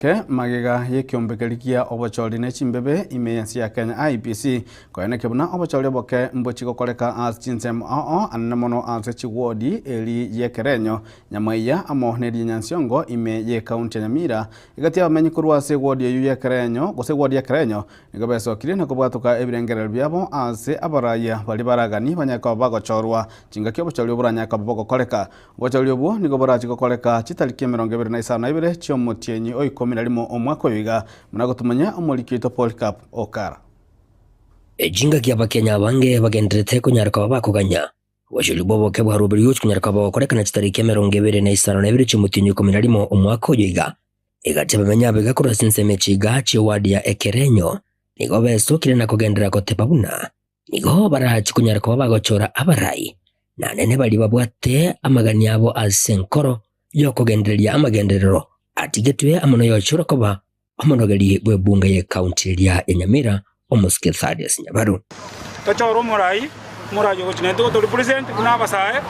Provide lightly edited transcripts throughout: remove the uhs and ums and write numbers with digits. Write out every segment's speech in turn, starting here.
Ke magega y'ekeombe kia obochori ne chimbebe ime y'ense ya Kenya, IEBC, koenekia buna obochori oboke mbochi gokoreka ase chinsemo ao ao anene mono ase chiwodi eri y'Ekerenyo, Nyamaiya amo neri ya Nyansiongo ime y'ekaunti ya Nyamira. Egati y'abamenyi korwa ase ewodi eyio y'Ekerenyo gose ewodi y'Ekerenyo nigo besokirie na kobwatoka ebirengererio biabo ase abarayia baria baragani banyare koba bagochorwa chingaki obochori oboranyare koba bogokoreka. Obochori obwo nigo borache gokoreka chitariki 25 chi'omotienyi o ikomi na rimo omwaka oyo iga, buna gotumanya omoriki oito Polycarp Okara. Chingaki Abakenya abange bagendererete konyara koba bakoganya obochori bw'oboke bwa Ruberi Youth konyara koba bogokorekana chitariki 25 chi'omotienyi o ikomi na rimo omwaka oyo iga. Egati abamenyi abaiga korwa ase ensemo echiga chi'eward ya Ekerenyo nigo besokire na kogenderera goteba buna Nigo barache konyara koba bagochora abarai, na nene baria babwate amagani abo ase enkoro y'okogendereria amagenderero atigetwe amo noyochora koba omonogeri bw'ebunge y'ecounty eria ya Nyamira, Omosike Thaddeus Nyabaru. Tochore omorai, omorai ogochia naintwe gotorepresent buna abasae,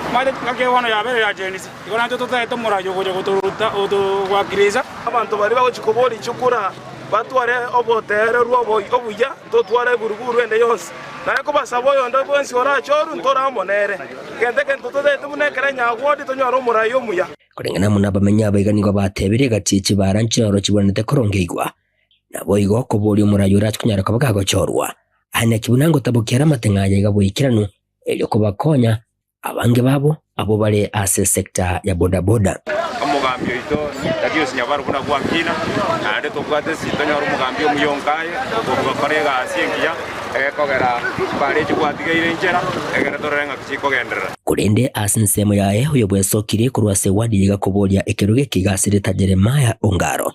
omanyete engaki eye bono yabeire ya Gen Z, igo naintwe totaete omorai ogocha gotoruta gotowakilisha. Abanto baria bagochia koboria chikura batware oboteererwa obuya, ntotware eburuburu ende yonsi. Naye kobasaba oyonde bwensi orache orue, ntore amo nere. Egento eke ntototete buna ekero enyagwodi, tonyore omorai omuya. Koreng'ana amo nabamenyi abaiga nigo batebire egati ye chibaara nchiroro chigwenerete korongeigwa. Naboigo koboria omorai orache konyara koba gagochorwa, aye naki buna ngotabokia are amateng'o aya iga boikeranu, erio kobakonya Abange babo abwo bare ase esecta ya bodaboda. Omogambi oito Thaddeus Nyabaru buna gwakina, naende tobwate ase tonyore omogambi omuya onkaye okogokora egasi engiya egekogera chibara echi gwatigeire inchera egere torore ng'aki chikogenderera. Korende ase ensemo yaye oyo bwesokirie korwa ase ewadi eye gakoboria ekerogo eke iga ase rieta Jeremiah Ongaro.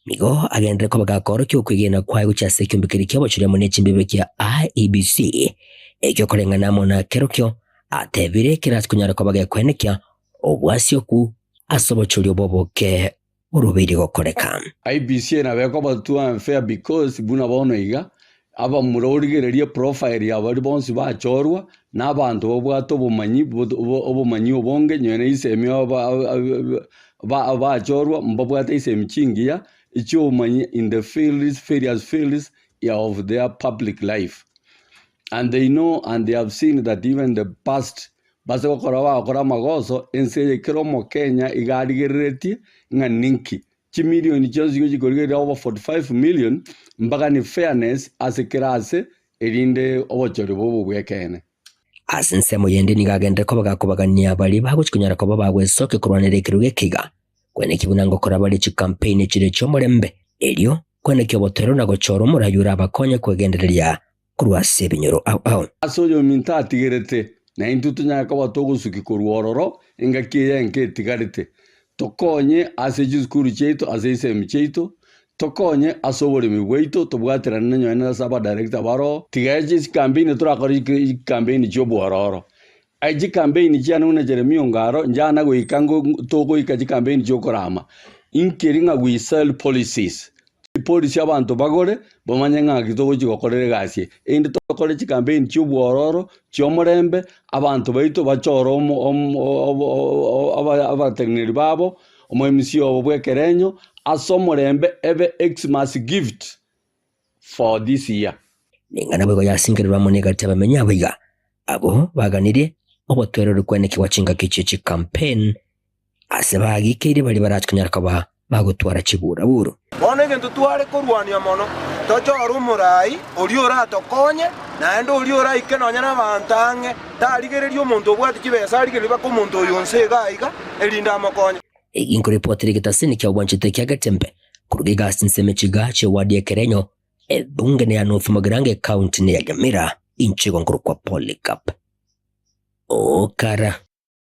Nigo agenderere koba gakoorokia okwegena kwaye gochia ase ekeombe keria ki'obochori amo ne chimbibe kia IEBC, ekio koreng'ana amo na kerokio atebire kerase konyara koba gekwenekia obwasi okwo ase obochori obo oboke borobeirie gokoreka. IEBC nabo ekoba too unfair because buna bono iga, abamura origererie profile ya baria bonsi bachorwa, na abanto babwate obomanyi obomanyi obonge nonye na isemi bachorwa mbabwate isemi chingiya echiobomanyi in the fields various fields of their public life. And they know and they have seen that even the past base gokora bagokora amagoso ense eye kera omokenya iga arigereretie ng'a ninki. Chimilioni chionsi igo chikorigereria over 45 million mpaka ni fairness ase kera ase erinde obochori bobe obw'ekeene. Ase ensemo yende nigo agenderere koba gakobagania baria bagochia konyara koba bagwesokia korwanera ekerogo eke iga, kweneki buna ngokora bare chikampeini chire chi'omorembe, erio kwenekia obotoereru na gochora omorai orabakonye kwegendereria korwa ase ebinyoro ao ao. Ase oyominto atigerete, na intwe tonyare koba togosukia korwa ororo engaki eye enke etigarete, tokonye ase chisukuru chiaito, ase chisemi chiaito, tokonye ase oboremi bwaito, tobwaterane nonye na ase abadirector baroo, tiga chikampeini torakore chikampeini chi'obwororo. Aye chikampeini chiane buna Jeremia Ongaro, njana goika togoika chikampeini chi'okorama, inkeri ng'a we sell policies. Chipolisi abanto bagore, bamanye ng'aki togochia gokorera egasi eye. Erinde tokore chikampeini chi'obwororo, chi'omorembe, abanto baito bachore abateneneri babo, omo MC obo bw'ekerenyo, ase omorembe ebe Xmas gift for this year. Ning'ana boigo yasingererwe amo negati y'abamenyi abo iga, abwo baganirie obotoereru kwenekigwa chingaki chie chicampaign ase bagikeire baria barache konyara koba bagotwara chiburaburu. Bono egento tware korwania mono, tochore omorai oria oratokonye, naende oria oraike nonya nabaanto ang'e, tarigereria omonto obwate chibesa, arigererie mpaka omonto oyo onsi iga iga, erinde amokonye. Egi nkoripotera egetasini kia obwanchete kia Getembe korwa egasi ensemo echiga chi'ewadi y'Ekerenyo, ebunge neya North Mugirango ecounty neya Nyamira, inche igo nkorokwa Polycarp Okara.